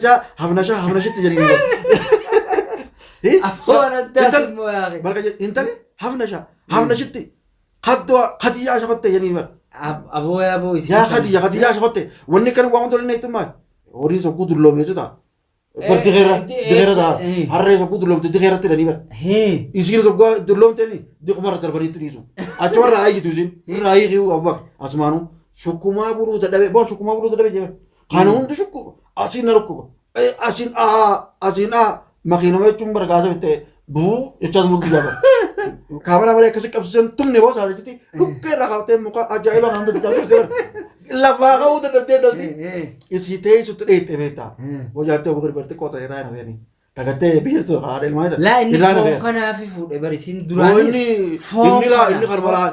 Hafnashaa hafnashitti jedhanii. Afaan addaati immoo yaa. Barka jedhe intal hafnashaa hafnashitti kaddoo katiyyaa shakotte jedhanii bara. Aboo yaa aboo isin. Yaa katiyyaa katiyyaa shakotte wanni kan waan tolle neetu maal horiin sokkuu dulloomeetu ta'a. Bar dikeerra dikeerra ta'a harree sokkuu dulloomte dikeerratti hidhanii bara. Isiin sokkuu dulloomteeni dikumarra darbaniitti dhiisu. Achumarraa ayyitu isiin irraa hiikuu Abubakar asumaanuu shukkumaa buluu dadhabee boo shukkumaa buluu dadhabee jira. Kana hundi shukku asiin na dhukkuba. Asiin aa asiin aa makiinuma jechuun bargaasa bitte buu jechaa mul'atu jaba. Kaameraa malee akkasi qabsiisan tumne boo isaa jechuutti dhukkee irraa qabatee muka ajaa'iba kan hunda jechaa ture. Lafaa ka'uu dadhabdee dalti. Isii teessutti dheettee beektaa. Boo jaartee obbo Garbarte qoota irraa hin hafeeni. Tagartee biyya tu haadha ilmaa ta'e. Laa inni Irraa foon hafee. kanaafi fuudhe bari isin Boo duraanis inni foon inni laa kana. inni kanuma laa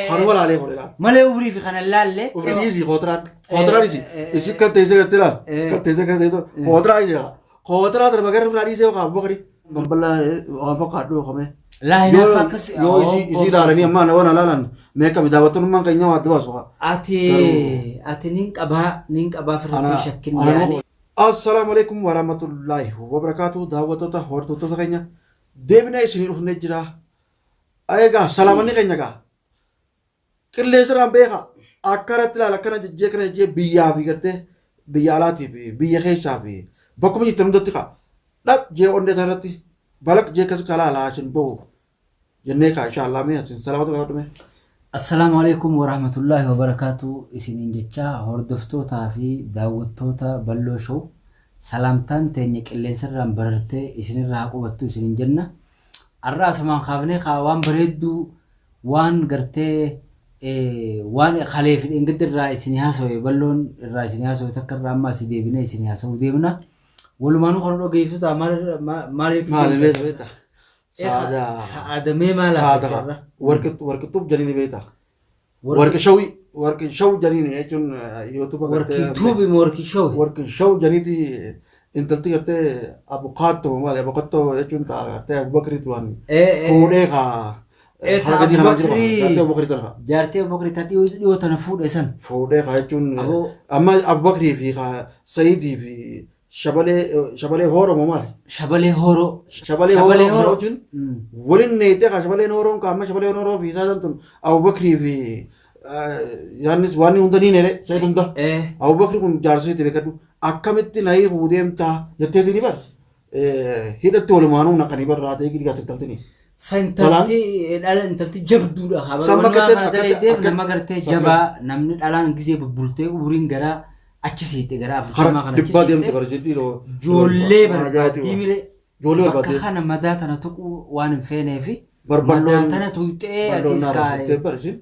kanuma laalee fuudhe laa. Malee umrii fi kana laalle. Isii isii kootiraan kootiraan isii isii kan teessee gartee laal kan teessee kan teessee kootiraa isii laa kootiraa darba gara irraa dhiisee yookaan Abubakari balbala waan fakkaadhu yookaan Laa yoo hinaafa akkas. yoo isii isii ilaalanii ammaa na waan ilaalan meeqa daawwattummaan keenya waa adda baasu haa. Ati ati nin qabaa nin qabaa firratti Ana shakkin ana yaani. Assalaamu alaikum warahmatullaahi wabarakaatu daawwattoota hordoftoota keenya deebinee isinii dhufnee jira. Egaa salaamanni keenya egaa qilleensarraan beeka akkanatti ilaala akkana jejjee akkana jejjee biyyaa fi gartee biyya alaatii fi biyya keessaa fi bakkuma jirtan hundatti kaa dhab jee onnee irratti balaq jee akkas kalaalaa isin bahu jennee kaa insha Allah mee isin salaamatu gaafadhu mee. Assalaamu alaikum warahmatullaahi wabarakaatu isiniin jechaa hordoftootaa fi daawwattoota Balloo Show salaamtaan teenya qilleensarraan barartee isinirra haa qubattu isiniin jenna. Har'a asumaan kaafnee kaa waan bareedduu waan gartee waan kalee fi dheengadda irraa isinii haasawe balloon irraa isinii haasawe takka irraa amma asii deebinee isinii haasawuu deemna. Walumaanuu kan nu dhageessu ta'a maal maal jechuu Maali deemta? beekta beekta. Saada. Sa'aada mee maal Saada haasofte irra? warqixxuuf jedhanii beekta. Warqi shawii warqi shaw jedhanii jechuun yuutuuba Warqii tuubi moo warqii shawii? Warqi shaw jedhaniiti intalti gartee abukaatoo maali abukaatoo jechuun ta'a gartee Abubakrii duraan fuudhee kaa Ta harka gadii kanaa jiru Abubakrii- jaartee Abubakrii tana kaa Jaartii Abubakrii ta dhiyoo dhiyoo tana fuudhe san. fuudhee kaa jechuun Aboo. amma Abubakrii fi kaa Sayidii fi Shabalee shabalee hooroo moo maali? Shabalee horoo. Shabalee Shabalee hooroo horoo. wajjin waliin neettee kaa shabaleen hooroon kaa amma shabaleen hooroo fi isaan tun Abubakrii fi yaannis waan hunda ni neere Sayid hunda. Abubakri kun jaarsiitti beekadhu akkamitti na hiikuu deemtaa jetteetii ni bar hidhatti walumaanuu naqanii barraa ta'ee gidi gaatti intaltini. Sa intalti dhala intalti jabduudha haa San bara bakka walumaa kana itti- daleedeef akka- nama gartee akka- jabaa namni dhalaan gizee bubbultee umuriin garaa achi siite garaa 40 kana achi Dhibbaa deemte siite bara sitti yeroo. ijoollee barbaaddii mire Ijoollee bakka barbaaddee. kana madaa tana tuquu waan hin feeneefi Barballoon- madaa tana tuqxee Balloon atis naa kaa'e. barsiiftee barsiin.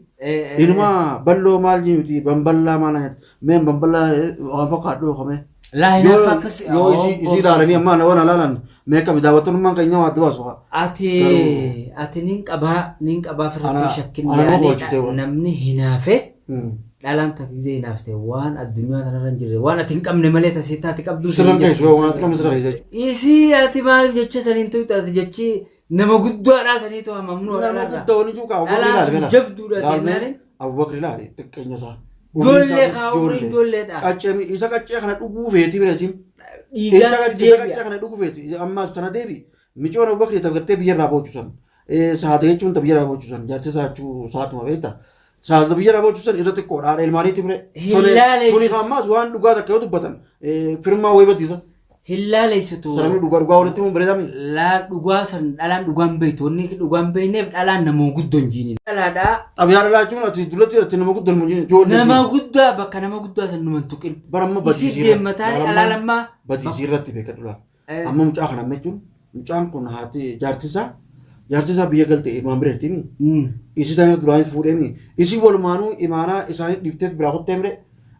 Inuma balloo maal jiruti bamballaa maal nyaata mee bamballaa waan fakkaadhu yookame. Laa Yoo hinaafa akkas yoo isii isii ilaalanii ammaa waan ilaalan mee akkami daawwattummaan keenya waa adda baasu haa. Ati ati nin qabaa nin qabaa firratti shakkin Ana nama yaani hojjete waan. namni hinaafe dhalaan takka gisee hinaafte waan addunyaa tanarra hin jirre waan ati hin qabne malee tasii taati qabduu Sirra hin keessu waan ati qabne sirra keessa jechuudha. Isii ati maal jecha saniin tuyxu ati jechi nama guddaadhaa saniitu hamamnuu Nama guddaa wani jiru kaa Abubakar Dhalaan ilaali sun bela. jabduudha Laalmee jennaani. Abubakar ilaali xiqqeenya isaa. Ijoollee kaa umriin ijoolleedha. Qaccee isa qaccee kana dhuguu feeti bira isin. Isa Dhiigaatti qaccee deebi'a. kana dhuguu feeti ammaas tana deebi. Micoon Abubakar ta gartee biyya irraa boochu san. Saate jechuun ta biyya irraa boochu san jaartii isaa jechuu saatuma beekta. Saata biyya irraa boochu san irra xiqqoodha haadha ilmaaniitti bire. Hin laaleessu. Tuni ammaas waan dhugaa takka yoo dubbatan firmaa wayii badiisa. Hin laaleessitu. Sanamni dhugaa dhugaa walitti himuun bareedaa miti. Laa dhugaa san dhalaan dhugaan beektu wanni dhugaan beekneef dhalaan nama guddoo hin jiinin. Dhalaadhaa Xabiyaa dhalaa jechuun ati duratti ati nama guddoo hin jiinin. Ijoollee nama guddaa bakka nama guddaa san numan tuqin. Bara amma Isii badiisii deemmataani dhalaan ammaa badiisii irratti beekadhu laal. Amma mucaa kana amma jechuun mucaan kun haati jaarti isaa jaarti isaa biyya galte imaan bira jirti. Isii tana duraanis fuudheemi. Isii walumaanuu imaanaa isaanii dhiiftee biraa kuttee mire.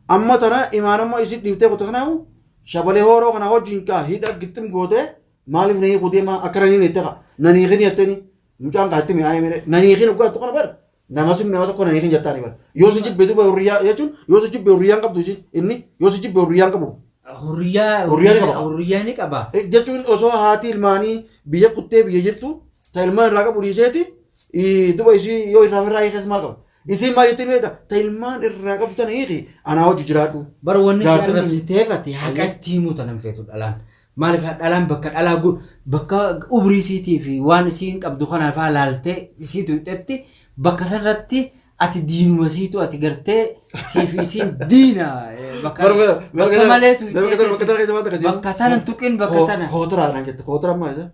Amma tana imaanummaa isii dhiiftee kutte kanaafu shabalee hooroo kana hojiin kaa hidha gittim gootee maaliif na hiikuu deemaa akka nanii itti kaa nanii kini jetteni mucaan kaa itti mi'aayee mire nanii kini dhugaa tokko bar nama si mi'aawu tokko nanii kini jettaani bar yoo si jibbe duba hurriyaa jechuun yoo si jibbe hurriyyaan qabdu isiin inni yoo si jibbe hurriyyaan qabu Hurriyaa Hurriyaa ni qaba. Hurriyaa ni qaba. Jechuun osoo haati ilmaanii biyya kuttee biyya jirtu ta ilmaan irraa qabu dhiiseeti duba isii yoo irraa ofirraa hiikees maal qaba. Isiin maal jettiin beektaa? Ta ilmaan irraa qabdu tana hiiki anaa hojii jiraadhu. Bara wanni si Jaartiin kun- arrabsiteef ati haqa itti himuu tanan feetu dhalaan. Maaliif dhalaan bakka dhalaa bakka umrii isiitii fi waan isiin qabdu kana faa laaltee isiitu hixetti bakka sanarratti ati diinuma siitu ati gartee siif isiin diina bakka bakka maleetu hixeeteeti. Bakka tana tuqin bakka tana. Kootoraa naan jette kootoraa maal isa?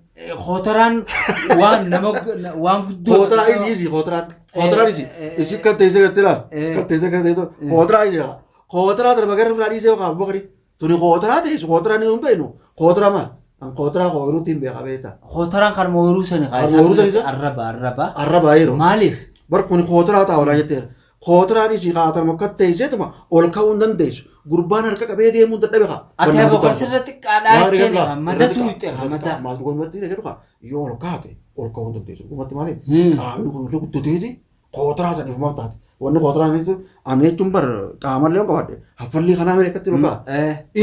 Kootoraan waan nama waan guddoo. Kootoraa isi isi kootoraan kootoraan isi isi kan teessee gartee laal kan teessee kan teessee kootoraa isi kootoraa darba gara irraa dhiisee yookaan Abubakari tuni kootoraa teessu kootoraa ni hin beeknu kootoraa maal an kootoraa kooyiruutti hin beeka beektaa. Kootoraan kanuma ooyiruu sani Kanuma ooyiruu sani isa? Arraba arraba. Arraba yeroo. Maaliif? Bar kun kootoraa taa'u jetteera. Kootoraan isii kaatama akka teesseetuma ol ka'uu hin dandeessu. Gurbaan harka qabee deemuu dadhabe kaa. Ati aboo sirra xiqqaadhaa jetteen matatu hiixxe mata. Maal dhugumatti jedhu kaa yoo ol kaate ol ka'uu hin dandeessu. Dhugumatti maali? Qaamni kun irra guddateeti kootoraa san ifumaaf taate. Wanni kootoraa san jechuun ani jechuun bar qaamallee hin qabadhe haffalli kanaa mere akkatti ol ka'a.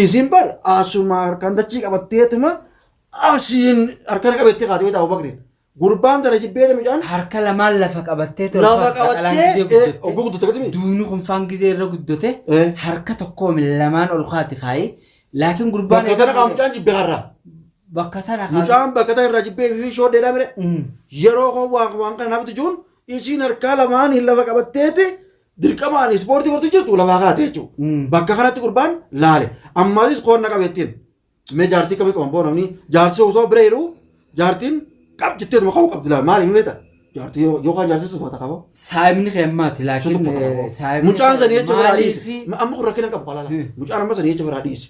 Isiin bar asuma harkaan dachii qabatteetuma asiin harkaan qabattee kaatee beektaa Abubakriin. Gurbaan tana jibbeeta mucaan Harka lamaan lafa qabattee lafa tolfatte dhalaan gizee qabattee guddatte. ogguu guddatte akkasii Duubni kun faan gizee irra guddate harka tokkoon lamaan ol kaati kaayi. Laakiin gurbaan Bakka tana kaa mucaan jibbee har'aa. Bakka tana kaa. Mucaan bakka tana irraa jibbee fi shoodheedhaa mire. Yeroo koo waan waan kana naaf tijuun isiin harkaa lamaan hin lafa qabatteeti dirqamaan ispoortii gortu jirtu lafaa kaate jechuudha. Bakka kanatti gurbaan laale. Ammaasis koonna qabeettiin. Mee jaartii kamii qaban boo namni jaarsi osoo bira jiru jaartiin qab jetteetuma ka'uu qabdi laal maali hin beekta jaartii yookaan jaarsi suufata qaba. Saayibni kee ammaati laakiin saayibni Mucaan sanii jecha biraa dhiise. maaliifi Amma kun rakkina qabu kalaala. Mucaan amma sanii jecha biraa dhiise.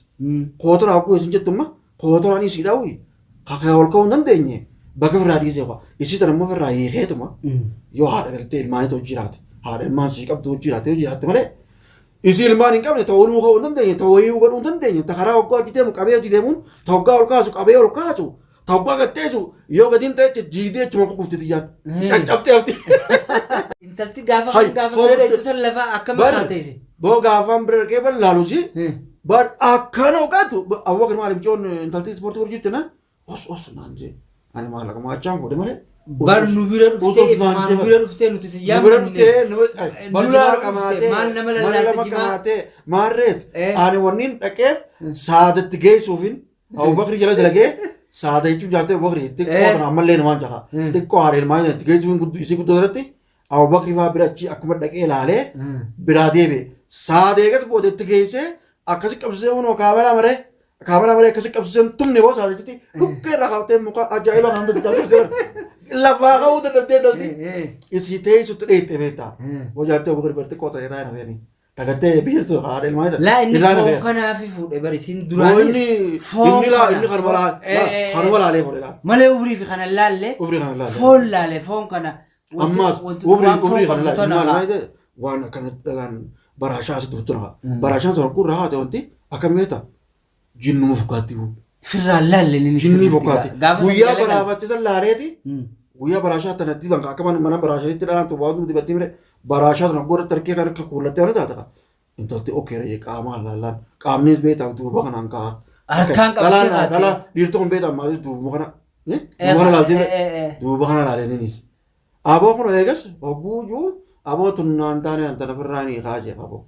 Kootoraa hogguu isin jettu amma kootoraan isii dhawi kakee ol ka'uu hin dandeenye bakka biraa dhiise kwa isii tana immoo irraa hiikeetuma yoo haadha galtee ilmaanii hojii jiraate haadha ilmaan sii qabdu hojii jiraate yoo jiraatte malee Isii ilmaan hin qabne ta oluu ka'uu hin dandeenye, ta wayii godhuu hin dandeenye, ta karaa hoggaa hojii deemu qabee hojii deemuun, ta hoggaa ol kaasu qabee ol kaasu, ta hoggaa gad teessu yoo gadiin ta'e jiidee achuma kukufti tiyyaan. Caccabtee hafti. Intalti gaafa Hay, kan gaafa koo bira dheeytu san lafa akkam Bar taateesi. boo gaafaan bira dhaqee bar laalusi bar akkana hoggaatu Abubakar maali micoon intalti ispoortii hojii na Os os naan jee. Ani maallaqa maachaan fuudhe malee. Bar nu bira dhuftee Os os naan ifumaan jee nu bira dhuftee nuti si Nu bira yaamne. dhuftee nu bar Nu jimaa laaluu dhufte qamaatee maal nama mana lallaalta lama jimaa. qamaatee maarreet ani wanniin dhaqeef saadatti geessuufin Abubakri jala dalagee saada jechuun jaartee Abubakri xiqqoo tana ammallee namaan jaha xiqqoo haadha ilmaan itti geessuufin isii guddoo irratti Abubakri faa bira achi akkuma dhaqee ilaalee biraa deebi'e. Saada eegas booda itti geessee akkasi qabsiisee kunoo kaameraa maree Kaameraa malee akkasi qabsiisee hin tumne boo saatitti dhukkee irraa qabatee muka ajaa'iba kan hunda qabsiisee lafaa ka'uu dadhabdee dalti. Isii teessutti dheettee beektaa. Boo jaartee obbo Garbarte qoota irraa hin hafeeni. Tagartee biyyattu haadha ilmaa jedhan. Laa inni Irraa hin foon hafeen. kanaafi fuudhe bari isin Boo duraanis inni foon inni laa kana inni kanuma laa kanuma laalee fuudhe laa. malee umrii fi kana laalle Umrii kana laalle. foon laale foon kana wanti Ammaas wanti umrii waan foon umrii kana qabdu laalle tana maal kaa. maal jedhe waan akkana dhalaan baraashaa asitti buttu nafa. Baraashaan sana gurra haate wanti akkam beektaa jinnuma fokkaatti huu. Firraan laalle inni Jinnii sirriitti fokkaatti. gaafa san Guyyaa jala galu. baraafatte san laaleeti. Guyyaa baraashaa tana diban akka mana baraashaatti dhalaan tu waan dibatti mire baraashaa tana gurra tarkee kan akka kuullattee waan taate intalti okeera jee qaamaan laallaan qaamnis beektaa duuba kanaan ka'a. Harkaan qabattee Dhalaan kaate. dhala dhiirti kun beektaa maatis duuba kana duuba kana laaltee duuba kana laaleenis. Aboo kun eegas hogguu juu aboo tunnaan taane antana firraa ni kaa jee aboo.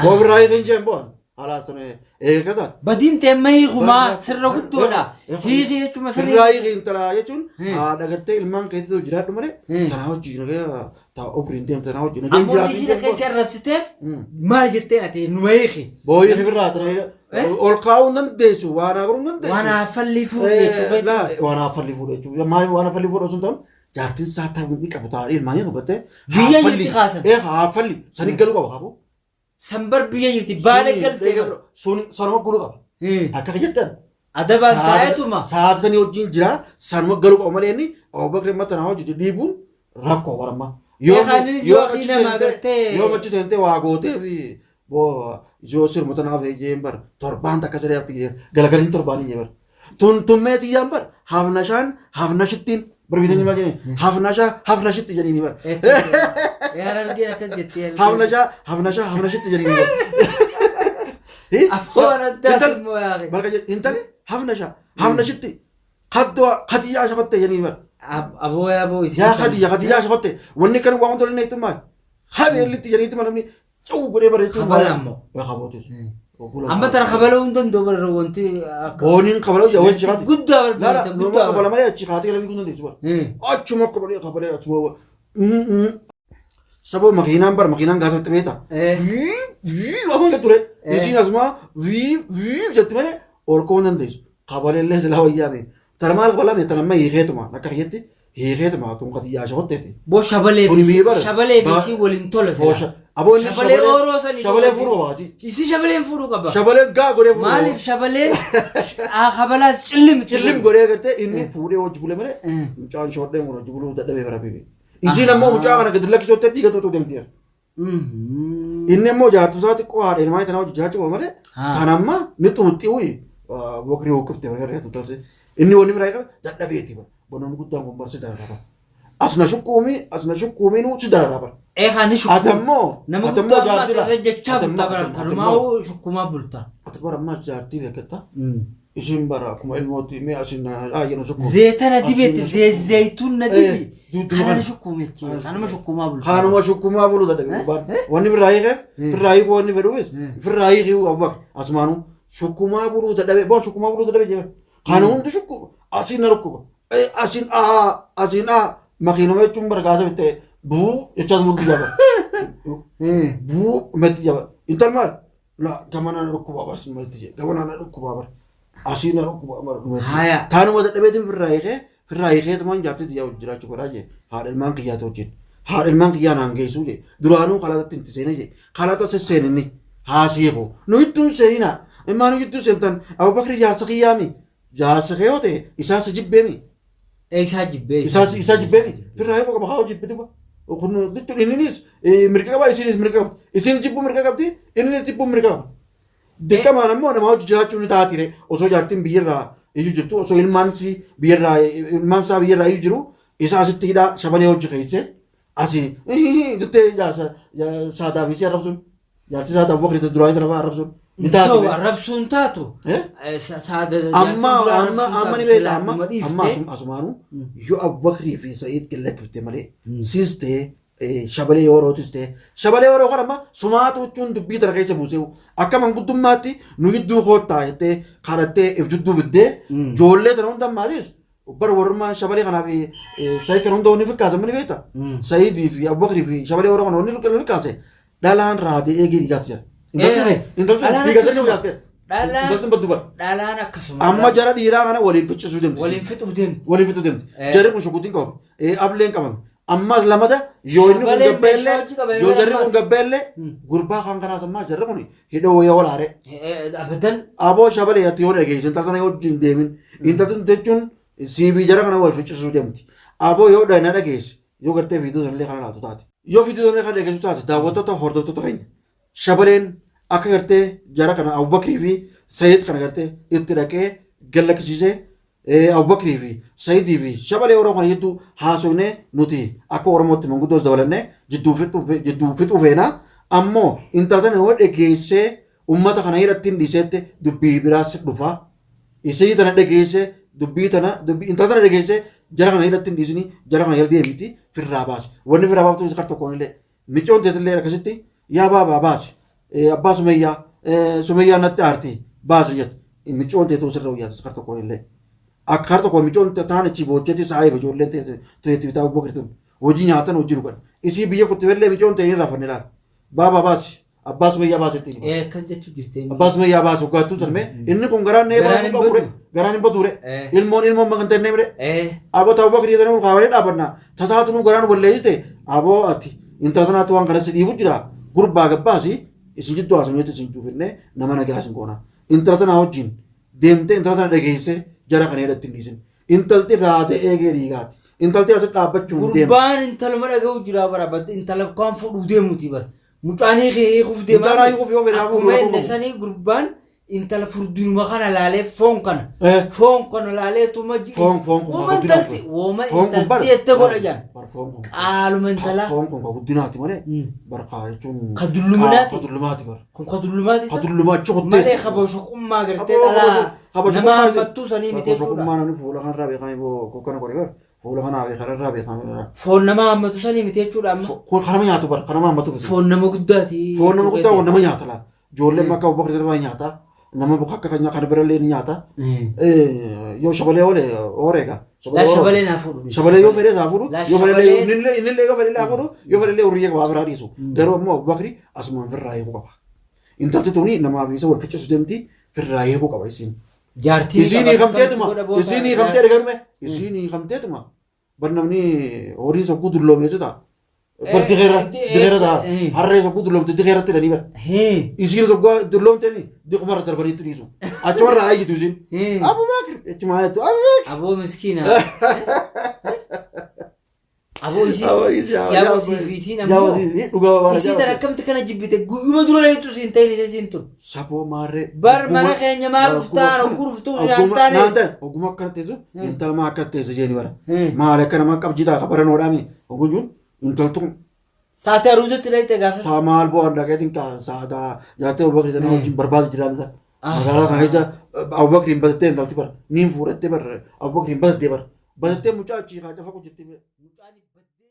Boo firraa hiikin jeen boo halaas tun eega taate. Badiin tee amma hiikumaa sirra guddoodha. Hiiki jechuun sirrii. Firraa hiiki intalaa jechuun haadha gartee ilmaan keessatti jiraadhu malee tanaa hojii nagaya taa obriin deemte tanaa hojii nagaya Ammoo jiraatu inni ishee keessa arrabsiteef maal jetteen ati numa hiiki. Boo hiiki firraa tana ol kaa'uu hin dandeessu waan agaruu hin dandeessu. Waan haffallii fuudhu jechuudha. Laa waan haffalli fuudhu jechuudha. Maal waan haffalli fuudhu osoo hin ta'in jaartiin isaa ta'uu ni qabu taa'ee ilmaanii tokko gartee. Biyya jirti kaasan. Ee haffalli sani galuu qaba kaaboo. Sanbar biyya jirti baala galtee. Suni sanuma galuu qaba. Akka jettan. Adabaan taa'eetuma. Sa'aatii sanii wajjin jira sanuma galuu qaba malee inni Abubakar mata naa hojjetu dhiibuun rakkoo baramma. Yoo nama agartee. Yoo machi seentee waa gootee fi boo yoo sirma tanaaf eeyyeen bar torbaan takka siree hafti jee galagaliin torbaanii jee bar. Tun tummee tiyyaan bar hafnashaan hafnashittiin bar bitanii maal jedhanii hafnashaa hafnashitti jedhanii bar. Harargeen akkas jettee. Hafnashaa hafnashaa hafnashitti jedhanii bar. Afaan addaa immoo yaaqe. Barka jedhe intal hafnashaa hafnashitti kaddoo katiyyaa shakotte jedhanii bar. Aboo yaaboo isin. Yaa katiyyaa katiyyaa shakotte wanni kan waan tolne itti maal. Habeellitti jedhaniitti namni cawuu godhee bareechuu. Kabala ammoo. Kabootis. Amma tana kabaluu hin danda'u bara wanti akka. Booniin kabaluu jaa wajji kaati. Guddaa Laala barbaachisa nama guddaa. kabala malee achi kaatee gara fiiguu dandeessu bara. Achuma kabalee kabalee achuma. Saboo makiinaan bara makiinaan gaasa itti beektaa. Vii afaan jettu ture. Isiin asuma vii vii jetti malee ol ka'uu hin dandeessu. Kabaleellee silaa wayyaame. Tana maal kabalame tana amma hiikeetuma akka kiyyatti hiikeetuma tun qadiyyaa shaqotteeti. Boo shabalee Tuni fi biyya bara. shabalee fi isii waliin tola Boo silaa. aboo inni Shabalee ooroo sanii shabalee qaba. fuudhuu qaba asii. Isii shabaleen fuudhuu qaba. Shabalee gaa godhee fuudhuu qaba. Maaliif shabaleen kabalaas cillim itti Cillim godhu. godhee agartee inni fuudhee hojii bulee malee mucaan shoodhee mun hojii buluu dadhabee bara bibi. Isiin ammoo mucaa kana gadi lakkisoo ta'e dhiiga tuutuu deemti. Inni ammoo jaartuu isaa xiqqoo haadha ilmaa tanaa hojii jiraachuu qaba malee tan amma ni xuuxxii wuyi bokrii huqqifte malee tuutalse. Inni wanni biraa qaba dadhabeeti bara. Bonoonni guddaan kun barsi dararaa bara. Asna shuqquumii asna shuqquumii nuu si dararaa bara. Eegaa ni Ati shukkuuma. ammoo Nama ati ammoo guddaa ammaa jaartii asirra jechaa ati bulta ammoo bara ati ammoo kanumaa'uu shukkumaa bulta. ati bara ammaa jaartii beekatta. Isin bara akkuma ilmootti mee asin haa jennu sukkuum. Zeetana dibetti Asiin na sukkuumi. zeeyituun na dibi. Duudduma Kana kana. shukkuumechi kanuma shukkumaa bulta. Kanuma shukkumaa buluu dadhabe gurbaan. Wanni firraa hiikeef firraa hiikuu wanni fedhuufis firraa hiikuu Abubakar asumaanuu shukkumaa buluu dadhabe boo shukkumaa buluu dadhabe jee. Kana hundi shukku asiin na dhukkuba. Asiin aa asiin aa makiinuma jechuun bara gaasa bittee buu jechaa bultu jaba. Buu metti jaba. Intal maal? La gamana na dhukkuba bar sin metti jee gamana na dhukkuba bar. Asii na dhukkuba bar metti. Haya. Taanuma dadhabeetiin firraa hiikee firraa hiikee tumaan jaartii tiyyaa hojii jiraachuu godhaa jee haadha ilmaan kiyyaati wajjin. Haadha ilmaan kiyyaa naan geessuu jee duraanuu kalaatatti itti seenee jee kalaata sesseeninni haasiiku nu ittuun seenina immaa nu ittuun seentan Abubakri jaarsa kiyyaami jaarsa kee yoo ta'e isaa si jibbeemi. Isaa jibbee. Isaa jibbeemi firraa hiikuu qaba haa jibbe duba. Kun jechuun inninis mirga qaba isinis mirga qabdi isin jibbuu mirga qabdi inninis jibbuu mirga qaba. Dirqamaan ammoo nama hojii jiraachuu ni taatire osoo jaartiin biyyarraa iyyuu jirtu osoo ilmaan si biyyarraa ilmaan isaa biyyarraa iyyuu jiru isa asitti hidhaa shabalee hojii keesse asii jettee jaarsa saadaa fi si arrabsuun jaartii saadaa Abubakar isa duraa isa lafa arrabsuun ni Ta'u taatire. arrabsuun taatu. Amma amma amma ni beekta amma amma asumaanuu yoo Abubakrii fi Sa'iid lakkifte malee siis ta'ee shabalee yerootis ta'e shabalee yeroo kana amma sumaatu jechuun dubbii tana keessa buusee akka manguddummaatti nu gidduu koottaa jettee kadhattee if jidduu fiddee ijoollee tana hunda ammaatis bara warrummaan shabalee kanaa fi Sa'iid kana hunda wanni fakkaase ni beekta Sa'iidii fi Abubakrii fi shabalee yeroo kana wanni fakkaase dhalaan raadee eegee dhiigaatu jira. Intalti dhiiga sanii hojjaatte. Intalti baddu bara. Dhalaan akkasuma. Amma jara dhiiraa kana waliin ficcisuu deemti. Waliin fixuu deemti. Waliin fixuu deemti. Jarri kun shukutiin qabame. Ableen qabame. Ammas lamata yoo inni kun Shabaleen gabbeellee meeshaa hojii qabame yoo jarri kun ammas. gabbeellee gurbaa kan kanaas ammaa jarri kun hidhoo wayyaa walaare. Abadan. Aboo shabalee ati yoo dhageesse intala tana yoo wajjin deemin intalti tun jechuun siifii jara kana wal ficcisuu deemti. Aboo yoo na dhageesse yoo gartee fiiduu sanillee kana laatu taate. Yoo fiiduu sanillee kana dhageessu taate daawwattoota hordoftoota keenya shabaleen akka gartee jara kana Abubakrii fi Sayid kana gartee itti dhaqee gallakkisiisee Abubakrii fi Sayidii fi shabalee Oromoo kana jidduu haasofnee nuti akka Oromootti manguddoos dabalannee jidduu fixuu feena. Ammoo intala tana yoo dhageessee ummata kana hidhatti hin dhiiseette dubbii biraas dhufa. Isii tana dhageessee dubbii tana dubbii intala tana dhageessee jara kana hidhatti hin dhiisini jara kana jala deemiti firraa baasi. Wanni firraa baaftu kar tokkoon illee micoon teetillee akkasitti yaa baabaa baasi abbaa sumayyaa sumayyaa natti aarti baasi jettu micoon teetuu sirra wayyaatu kar tokkoon illee. Akka kar tokkoon micoon taan achi boochetti saayiba ijoolleen teetii bitaa obbo hojii nyaatan hojii dhugan. Isii biyya kuttifellee micoon ta'e hin rafanne laala. Baabaa baasi abbaa sumayyaa baasi ittiin. Akkas jechuu jirti. Abbaa sumayyaa baasi hoggaattuu tarmee inni kun garaan nee Garaan baasuu hin qabu badu. garaan hin badu ilmoon ilmoon magantaa hin deemre. Aboo ta'uu bakri jedhanii kaawwalee dhaabanna tasaatu nu garaan walleessite aboo ati intala tanaatu waan kana si dhiibu jira gurbaa gabbaasi isin jidduu haasofneetu isin duufinne nama nagaa isin goona intala tanaa wajjin deemtee intala tana dhageesse jara kana hidhatti hin dhiisin intalti raatee eegee dhiigaati intalti asitti dhaabbachuu hin deemtu. Gurbaan intaluma dhaga'u jira bara intala kaan fuudhuu deemuuti bara. Mucaan hiikee hiikuuf deemaa. Mucaan hiikuuf yoo fedhe haa fuudhu, Akkuma rakkoo inni qabu. sanii gurbaan intala furdinuma kana laalee foon kana. Foon kana laalee tuma Foon kun Wooma ka guddinaati. intalti wooma Foon kun intalti jettee godha jaan. bar foon kun Qaaluma intalaa. foon kun ka guddinaati malee bar kaa jechuun Ka dulluminaati. Ka dullumaati bar. Kun ka dullumaati Ka isa. dullumaa achi kuttee. Malee kaboshoqummaa gartee dhalaa nama hammattuu sanii miti jechuudha. Kaboshoqummaa namni fuula kanarraa beekamee boo kana godhe bar. Fuula kanaa fi kanarraa beekama. Foon nama hammatu sanii miti jechuudha amma. Kun kanama nyaatu bara kanama hammatu miti. Foon nama guddaati. Foon nama guddaa waan nama nyaata laal. Ijoolleen akka Abubakar jedhamu nyaata. Nama akka kan kana birallee ni nyaata. Yoo shabalee oole ooreega. Laa shabalee naa fuudhu. Shabalee yoo fedhe isaa fuudhu. Laa Yoo fedhe shabalee- innillee yoo fedhe haa fuudhu. Yoo fedhe hurriyyee qabaa biraa dhiisu. Garuu ammoo Abubakri asumaan firraa eeguu qaba. Intalti tuni namaa fi isa wal ficcisu deemti firraa eeguu qaba isiin. Jaartii Isiin qaba, hiikamteetuma. akkamitti godha booda? Isiin hiikamtee dhagarme. Isiin hiikamteetuma. Bar namni horiin sokkuu dulloomeetu ta'a. Bar dikeerra dikeerra ta'a. Harree sokkuu dulloomte dikeerratti hidhanii bar. Isiin sokkuu dulloomte dikumarra darbaniitti dhiisu. Achumarraa ayyitu isiin. Abubakar achumaa jettu Abubakar. Aboo miskiina. Aboo isii. Aboo isii, Yaa yaa isii fi isiin Yaa ammoo. isii dhugaa babaara Isii tana akkamitti kana jibbite guyyuma dura leettu isiin ta'in isa isiin tun. Saboo maarree. Bar mana keenya maal uftaan oggur uftuu si naan taane. Oguma akkana teessu intala maa akka teessu jeeni bara. Maal akka nama qabjii ta'a baranoodhaami. Ogujuun intaltu Saatii aruuzatti dhayite gaafas. taa maal bu'aan dhaqeetiin saataa jaartee Abubakri tana wajjin barbaadu jira misa. Magaalaa kana keessa Abubakriin batattee intalti bara. Niin fuudhattee bara Abubakriin batattee bara. Batattee mucaa achii kaa cafa jettee. Mucaan baddee.